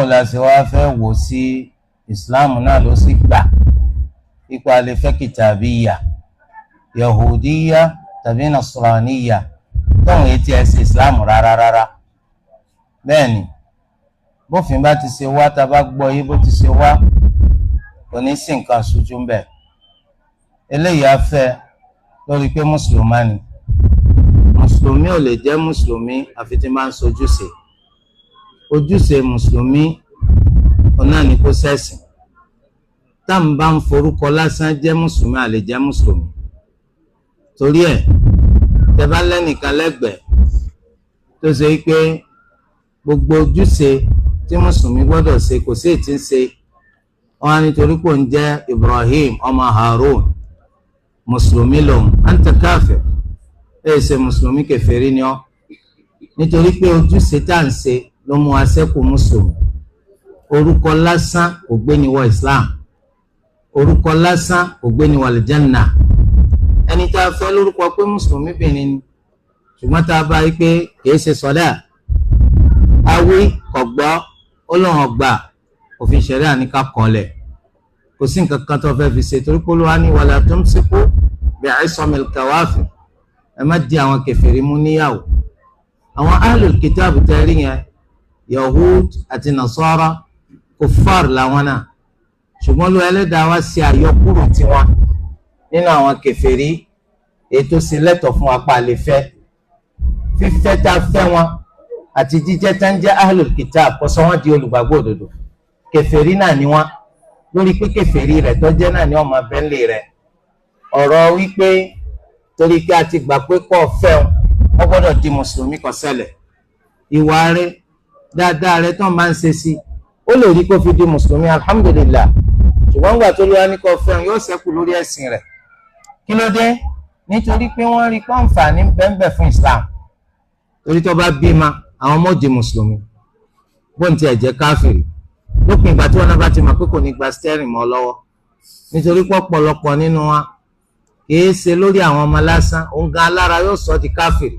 Báwo la ṣe wá fẹ́ wò sí Islam náà ló sì gbà ipa lè fẹ́ kìtàbíyà, yahudiya tàbí nasraniya tóun etí ẹ̀ sí Islam rárá rárá. Bẹ́ẹ̀ ni bófin bá ti ṣe wá, tá a bá gbọ́ yé bó ti ṣe wá, kò ní sí nǹkan ṣojú ń bẹ̀. Eléyìí á fẹ́ lórí pé mùsùlùmá ni. Mùsùlùmí ò lè jẹ́ mùsùlùmí àfi tí máa ń sojúṣe. Ojúṣe mùsùlùmí ọ̀nà ni kó ṣẹ̀sìn. Tá à ń bá ń forúkọ lásán jẹ́ mùsùlùmí, à lè jẹ́ mùsùlùmí. Torí ẹ̀ tẹ́ bá lẹ́nìkan lẹ́gbẹ̀ẹ́ tó ṣe pé gbogbo ojúṣe tí mùsùlùmí gbọ́dọ̀ ṣe kò sí ètí ń ṣe, wọn á nítorí pò ń jẹ́ Ibrahim ọmọ Harun mùsùlùmí lòun, anta káfir, ẹ̀ ṣe mùsùlùmí, kèfèrí ni ọ́. Nítorí pé ojúṣe tá à ń ṣe ló mú wa ṣẹ́kù mùsùlùmí. Orúkọ lásán kò gbé ni wọ Islam, orúkọ lásán kò gbé ni wọ aljanna. Ẹni tá a fẹ́ lórúkọ pé mùsùlùmí bìnrin ni, ṣùgbọ́n tá a bá rí pé kìí ṣe sọ́dà awí kọ̀gbọ́ ó lóun ọgbà, òfin ṣẹ̀ríà ní ká kọ́lẹ̀. Kò sí nǹkan kan tó fẹ́ fi ṣe, torí pé Olúwa ní wala tumsiku bi'isamil kawafir, ẹ má di àwọn kèfèrí mú níyàwó. Àwọn ahlul kitab tẹ́rí yẹn, Yahud àti Nasara, kuffar làwọn náà, ṣùgbọ́n ló ẹlẹ́dàá wá sí àyọkúrò tiwọn nínú àwọn kèfèrí, ètò sí lẹ́tọ̀ fún apá lè fẹ́. Fífẹ́ tá a fẹ́ wọn àti jíjẹ́ tá ń jẹ́ ahlul kitab kò sọ wọ́n di olùgbàgbọ́ òdodo. Kèfèrí náà ni wọ́n, lórí pé kèfèrí rẹ̀ tó jẹ́ náà ni ọmọ abẹ́lé rẹ̀. Ọ̀rọ̀ wípé torí pé a ti gbà pé kọ́ fẹ́ wọn gbọ́dọ̀ di mùsùlùmí kò ṣẹlẹ̀. Ìwà rẹ̀ dáadáa rẹ̀ tó máa ń ṣe sí ó lè rí kó fi di mùsùlùmí, alhamdulillah. Ṣùgbọ́n gbà tó lóra ní kò fẹ́ wọn yóò ṣẹ́kù lórí ẹ̀sìn rẹ̀. Kí ló dé? Nítorí pé wọ́n rí pọ́ǹfààní bẹ́ńbẹ̀ fún Islam. Torí tó bá bímọ àwọn ọmọ di mùsùlùmí, bóun ti ẹ̀jẹ̀ káfìrì, lópin ìgbà tí wọn náà bá ti mọ̀ pé kò ní gba stẹ́rìn mọ́ lọ́wọ́. Nítorí pọ̀pọ̀lọpọ̀ nínú wa kìí ṣe lórí àwọn ọmọ lásán, òun gan alára yóò sọ di káfìrì.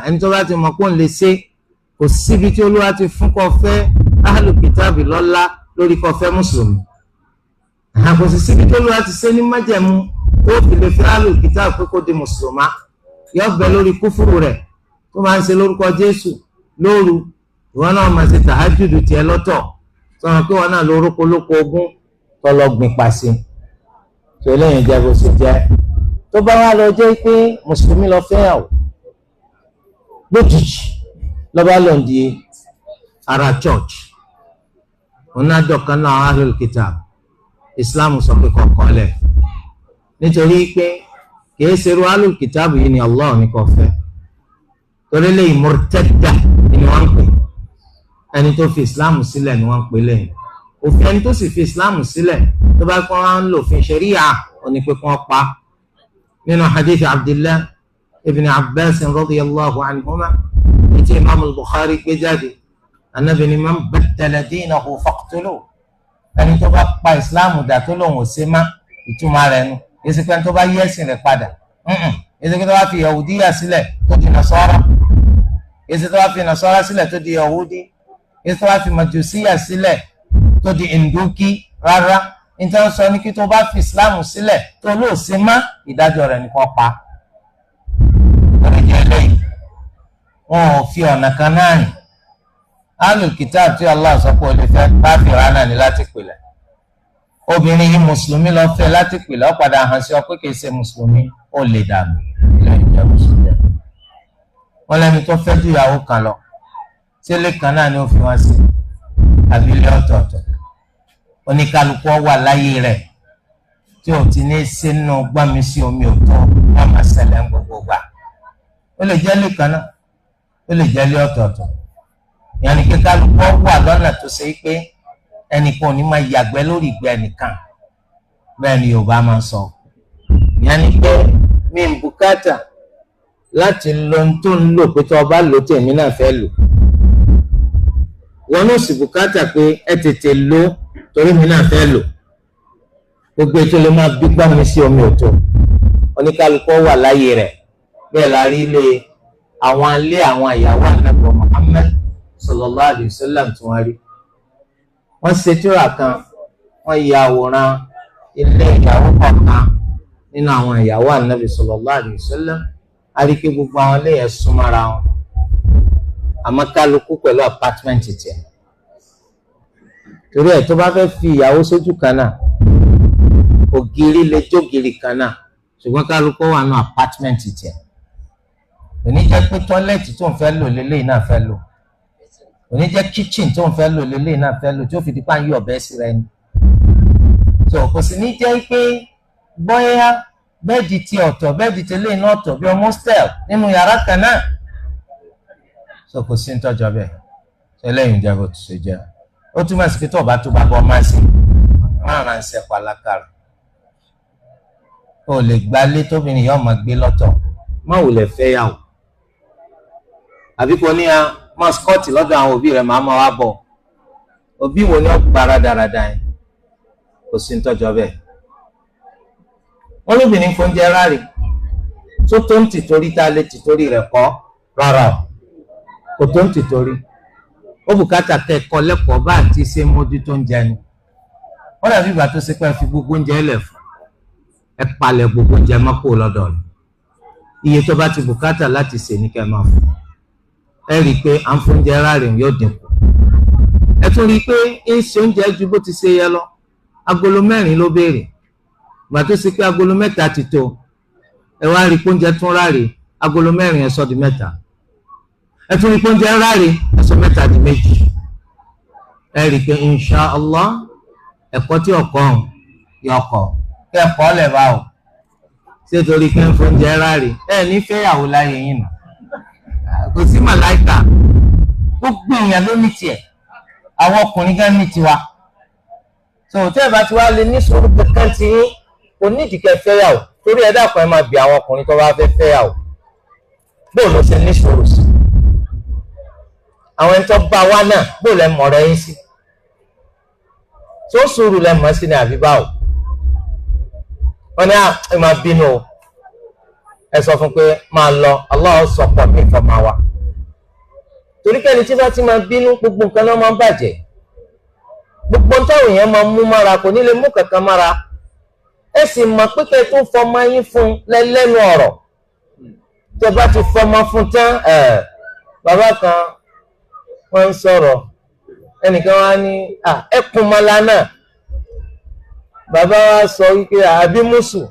Ẹni tó bá ti mọ̀ pé òun lè ṣe, kò síbi tí Olúwa ti fún kó fẹ́ ahlul kitabi lọ́lá lórí kó fẹ́ mùsùlùmí. Kò sì síbi tí Olúwa ti ṣe ní májẹ̀mú tó fi lè fẹ́ ahlul kitabi pé kó di mùsùlùmá. Yóò bẹ lórí kúfúrú rẹ̀ tó máa ń ṣe lórúkọ Jésù lóru, ìwọ náà máa ṣe tàhájùdù tiẹ̀ lọ́tọ̀, sọ̀rọ̀ pé wọn náà lórúkọ lóko ogún tọlọgbìn pàṣẹ. Tó eléyìí jẹ́ bó ṣe jẹ́. Tó bá wá lọ jẹ́ pé mùsùlùmí lọ fẹ́yàwó lójijì, lọ́ba lọ di ara church, onádọ̀kan náà ahlul kitab, Islam sọ pé kọ̀ọ̀kan lẹ̀, nítorí pé kìí ṣerú ahlul kitab yìí ni Allah ní kò fẹ́. Torí lẹ́yìn murtadda ni wọ́n ń pè ẹni tó fi Islam sílẹ̀ ni wọ́n ń pè lẹ́yìn. Òfin ẹni tó sì fi Islam sílẹ̀ tó bá kọ́ wọn ń lò fún ṣẹ̀ríyà ó ní pé kí wọ́n pa. Nínú hadith Abdullah ibn Abbas radiyallahu anhuma ètí imaamu Bukhari gbé jáde, anabi ni man baddala dinahu faqtuluhu, ẹni tó bá pa Islam dà tó lòun ò ṣe má, ìtumọ̀ rẹ̀ nu èsì pé ẹni tó bá yí ẹ̀sìn rẹ̀ padà, èsì pé tó bá fi Yahudiya sílẹ̀ tó di Nasara, èsì tó bá fi Nasara sílẹ̀ tó di Yahudi, èsì tó bá fi Majusiya sílẹ̀ tó di Induki. Rárá, nítorí sọ ní kí tó bá fi Islam sílẹ̀ tó lóò ṣe má, ìdájọ́ rẹ̀ nìkan pa. Lórí jẹ́ lẹ́yìn wọn ò fi ọ̀nà kan náà rìn. Ahlul kitab tí Allah sọ pé o lè fẹ́ káfíìrì náà ní láti pìlẹ̀. Obìnrin yìí mùsùlùmí lọ fẹ́ láti pìlẹ̀, ó padà hàn sí ọ pé kìí ṣe mùsùlùmí, ó lè dànù ilé ìjẹ́ mùsùlùmí. Wọ́n lẹ́ni tó fẹ́ ju ìyàwó kan lọ, sílé kan náà ni ó fi wọ́n sí àbí ilé ọ̀tọ̀ọ̀tọ̀. Oníkálukú wà láyé rẹ̀ tí ò ti ní sínú gbọ́nmi sí omi òtó, wọ́n máa ṣẹlẹ̀ ń gbogbo gbà. Ó lè jẹ́ ilé kan náà, ó lè jẹ́ ilé ọ̀tọ̀ọ̀tọ̀. Ìyẹn ni kíkálukú wà lọ́nà tó ṣe pé ẹnìkan ò ní máa yàgbẹ́ lórí ìgbẹ́ ẹnìkan. Bẹ́ẹ̀ ni Yorùbá máa ń sọ. Ìyẹn ni pé mi ń bùkátà láti lo ohun tó ń lò pé tí ọba lò tèmi náà fẹ́ lò. Wọn náà sì bùkátà pé ẹ tètè lò torí mi náà fẹ́ lò. Gbogbo ètò lè máa bí gbọ́nmi sí omi òtó. Oníkálukú wà láyé rẹ̀. Bẹ́ẹ̀ la rí ilé àwọn ilé àwọn ìyàwó Ànábì Muhammad sallallahu sallallahu alaihi wasallam tí wọ́n rí. Wọ́n ṣe tírà kan, wọ́n ya àwòrán ilé ìyàwó kọ̀ọ̀kan nínú àwọn ìyàwó ànábì sallallahu alaihi wasallam. A rí pé gbogbo àwọn ilé yẹn súnmọ́ra wọn, àmọ́ kálukú pẹ̀lú apátímẹ́ǹtì tiẹ̀. Torí ẹ̀ tó bá fẹ́ fi ìyàwó sójú kan náà, ògiri lè jógiri kan náà, ṣùgbọ́n kálukú wà nù apátímẹ́ǹtì tiẹ̀. Òní jẹ́ pé tọ́lẹ́ẹ̀tì tó ń fẹ́ lò lélẹ́yìn náà fẹ́ lò, òní jẹ́ kíchìn tó ń fẹ́ lò lélẹ́yìn náà fẹ́ lò, tí ó fi di pa ń yí ọ̀bẹ sí rẹ ni. Tó kò sì ní jẹ́ pé bóyá bẹ́ẹ̀dì ti ọ̀tọ̀ bẹ́ẹ̀dì ti lé iná ọ̀tọ̀ bí ọmọ hostel nínú yàrá kan náà. Tó kò sí ń tọ́jọ́ bẹ́ẹ̀. Tó lẹ́yìn ìjẹ́bù tó ṣe jẹ́. Ó túmọ̀ sí pé tó bá tó bá bọ́ máa ṣe máa ránṣẹ́ pàlákàrà. O lè gbalé tóbìnrin yóò máa gbé lọ́tọ̀, má wulẹ̀ fẹ́ yàwó. Àbí kò ní a máa skọ́ọ̀tì lọ́dọ̀ àwọn òbí rẹ̀ máa máa wá bọ̀. Òbí wo ni ó gba rádaràda yẹn? Kò sí ń tọ́jọ́ bẹ́ẹ̀. Wọ́n lóbìnrin fún oúnjẹ ráre tó tó ń tìtorí tá a lè tìtorí rẹ̀ kọ́ rárá o, kò tó ń tìtorí. Ó bùkátà kẹ́kọ̀ọ́ lẹ́kọ̀ọ́ bá àti ṣe mójútó oúnjẹ ni. Wọ́n dàbí ìgbà tó ṣe pé ẹ fi gbogbo oúnjẹ lẹ̀ fún ẹ palẹ̀ gbogbo oúnjẹ mọ́ kó lọ́dọ̀ rẹ̀. Iye tó bá ti bùkátà láti sè ní kẹ́ máa fún. Ẹ rí i pé à ń fún oúnjẹ ráre yóò dínkù. Ẹ tún rí i pé ń ṣe oúnjẹ ju bó ti ṣe yẹ lọ. Agolo 4 ló béèrè. Ìgbà tó ṣe pé agolo 3 ti tó, ẹ wá rí i pé oúnjẹ tún ráre, agolo 4 ẹ sọ di 3. Ẹ tún rí i pé oúnjẹ ráre, ẹ sọ 3 di 2. Ẹ rí i pé insha Allah ẹ̀kọ́ tí ọkọ̀ ọ̀hún yọ ọkọ̀ kẹ́kọ̀ọ́ lẹ̀ bá o. Ṣé torí pé ń fún oúnjẹ ráre ẹ ní fẹ́yàwó láyé yín nù? Kò sí màláìkà, gbogbo èèyàn ló ní tiẹ̀, àwọn ọkùnrin gan ní tiwa. Tòun tẹ́ ẹ bá ti wá lè ní sùúrù kankan ti yín, kò ní ìdíkẹ́ fẹ́yàwó. Torí ẹ dákun, ẹ máa bi àwọn ọkùnrin tó bá fẹ́ fẹ́yàwó bóò ló ṣe ní sùúrù sí. Àwọn ẹni tó bá wá náà bóò lẹ mọ̀ rẹ yín sí, tó sùúrù lẹ mọ̀ sí ni àbí báwo? Wọ́n ní ẹ máa bínú o, ẹ sọ fún pé máa lọ, Allah sọ pọ̀ mí fọmọ wa. Torí kẹ́ni tí bá ti máa bínú, gbogbo nǹkan náà máa ń bàjẹ́. Gbogbo táwọn èèyàn máa mú mára kò ní lè mú kankan mára. Ẹ sì mọ̀ pé kẹ́ tó fọmọ yín fún lẹ́lẹ́nu ọ̀rọ̀. Tẹ́ bá ti fọmọ fún tán, ẹ̀ bàbá kan wọ́n ń sọ̀rọ̀, ẹnìkan wá ní ẹkùn mọ́lá náà. Bàbá wa sọ wípé àbí mùsù.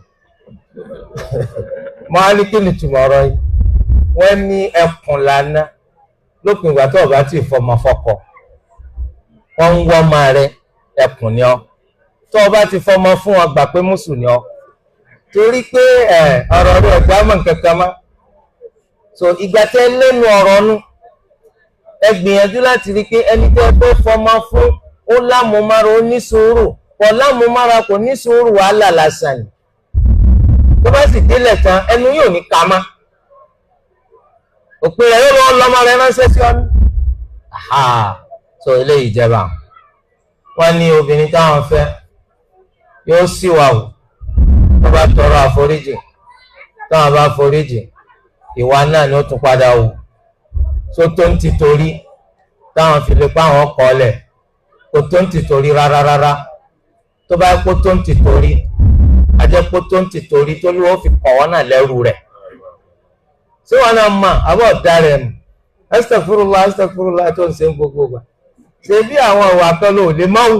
Mo á ní kí ni tùmọ̀ ọ̀rọ̀ yìí? Wọ́n ní ẹkùn lánàá lópin ìgbà tó o bá ti fọmọ fọkọ. Wọ́n ń wọ́ ọmọ rẹ, ẹkùn ni ọ́. Tó o bá ti fọmọ fún wọn, gbà pé mùsù ni ọ́. Torí pé ọ̀rọ̀ rẹ ọ̀gbá mọ̀ nǹkankan mọ́. So ìgbà tẹ́ lẹ́nu ọ̀rọ̀ nu, ẹ gbìyànjú láti rí i pé ẹni tẹ́ fẹ́ fọmọ fún ó lámúmára, ó ní sùúrù. Kò lámúmára, kò ní sùúrù, wàhálà lásán ni. Tó bá sì délẹ̀ tán, ẹnu yóò ní ká má. Òpin rẹ̀ yóò lọ́wọ́ lọ́mọ rẹ̀ ránṣẹ́ sí ọ ní. So eléyìí jẹba. Wọ́n ní obìnrin táwọn fẹ́ yóò sì wà wò. Tó bá tọrọ àforíjì, táwọn bá foríjì, ìwà náà ni ó tún padà wò. Tó tó ń ti torí táwọn fi lè pa àwọn kọ́ lẹ̀, kò tó ń ti torí rárá rárá. Tó bá kó tó ń ti torí, ajẹ́ kó tó ń ti torí tó ló fi kọ̀ wọ́n náà lẹ́rù rẹ̀. Ṣé wọn náà mọ̀ àbọ̀ ọ̀dà rẹ̀ nù? Astaghfirullah, astaghfirullah tó ń ṣe ń gbogbo gbà. Ṣé bí àwọn ìwà kan ló lè má wù?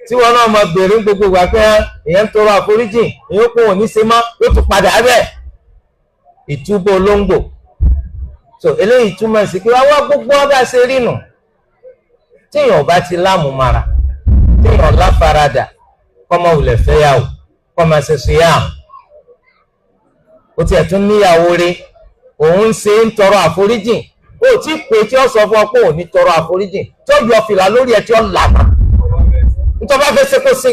Tí wọn náà máa béèrè ń gbogbo gbà pé èèyàn ń tọrọ àforíjì, èèyàn kò wọ́n ní ṣe má, ó tún padà bẹ́ẹ̀. Ìtúbọ̀ olóńgbò. So eléyìí túmọ̀ sí pé wá gbogbo ọba ṣe rí nù. Téèyàn bá ti lámùmára, téèyàn láfaradà, kọ́mọ wulẹ̀ fẹ́yàwó, kọ́mọ ṣe sùyàm. Ó tiẹ̀ tún níyàwó rí, òun ṣe ń tọrọ àforíjìn. Ó tí pé tí ó sọ fún ọ pé òun ní tọrọ àforíjìn, tí ó yọ fìlà lórí ẹ tí ó lànà. Nítorí bá fẹ́ ṣe kó sí.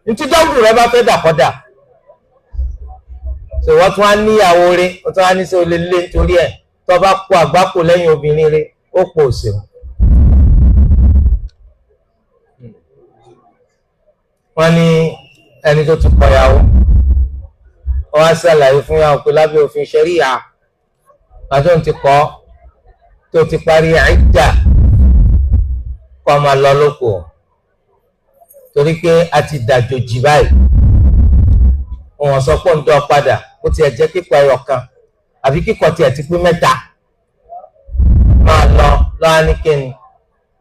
Nítorí dọ́wùrù rẹ bá fẹ́ dàkọ́dà. So wọ́n tún á níyàwó rí, wọ́n tún á ní sẹ́ o lè lé nítorí ẹ̀. Tó bá kó àgbákò lẹ́yìn obìnrin rí, ó pò òṣèlú. Wọ́n ní ẹni tó ti kọ̀yàwó, wọ́n á ṣàlàyé fún yàwó pé lábẹ́ òfin ṣẹ̀ríyà àti òun ti kọ́ tó ti parí ìdà kọ́ máa lọ lóko, torí pé a ti dàjòjì báyìí. Wọ́n sọ pé ń dọ́ padà, ó tiẹ̀ jẹ́ kíkọ ẹyọ kan àbí kíkọ tiẹ̀ ti pé mẹ́ta, máa lọ lọ́wọ́ ní kíni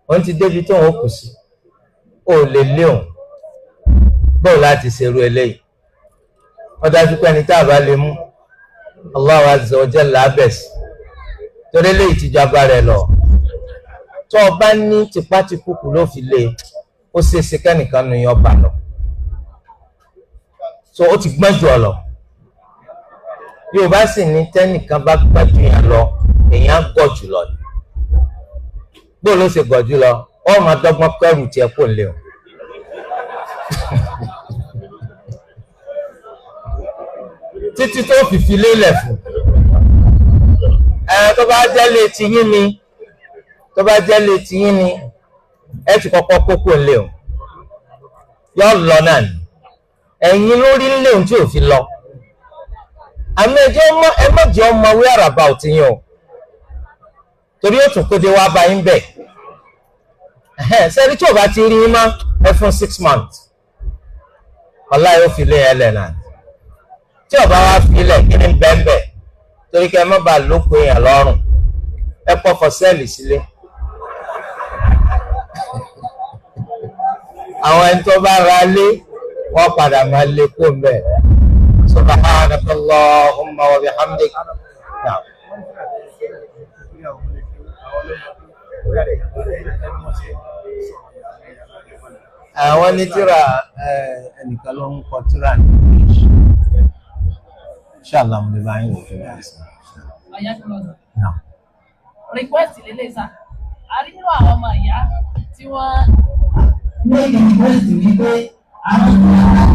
òun ti débi tó òun kù sí, ó lè lé òun bóun láti ṣerú eléyìí. Wọ́n dájú pé ẹni tá a bá lè mú Allahu azza wa jalla lábẹ́sì, torí eléyìí ti jọba rẹ̀ lọ. Tó o bá ní tipátìkúkú ló fi lé, ó ṣeéṣe kẹ́nìkan nu yín ọba lọ. So ó ti gbọ́n jù ọ lọ. Yorùbá sì ní tẹ́nìkan bá gbọ́n jù yàn lọ, èèyàn gọ̀ jù lọ ni. Bóò ló ṣe gọ̀ jù lọ, ó máa dọ́gbọ́n kẹ́rù tiẹ̀ kò lè o. Títí tó fìfi lélẹ̀ fún ẹ, tó bá jẹ́ lé tiyín ni, tó bá jẹ́ lé tiyín ni, ẹ ti kọ́kọ́ kókó lé o, yọ lọ náà ni ẹ̀yin lórí léun tí ò fi lọ. Àmì ẹjọ́ ẹ má jẹ́ ọmọ wíwàrà bá ò ti yín o, torí ó tún kéde wá bá yín bẹ̀. Sẹ́ni tí ò bá ti rí yín mọ́, ẹ fún 6 months, ọ̀la yóò fi lé ẹ lẹ̀ náà. Tí ò bá wá fi lẹ̀, kí ni bẹ́ẹ̀ torí kẹ́ ẹ má bàa lóko èèyàn lọ́rùn, ẹ pọ̀ fọ sẹ́ẹ̀lì sílé. Àwọn ẹni tó bá ra lé wọ́n padà máa lé kó mbẹ́. Subhanaka Allahumma wa bihamdik. Àwọn ní tíra ẹnìkan ló ń kọ tíra ní inshallah mo lè bá yín wò fún mi. Request lélẹ̀ sá, a rí nínú àwọn ọmọ ìyá tí wọ́n. Make request wípé àwọn.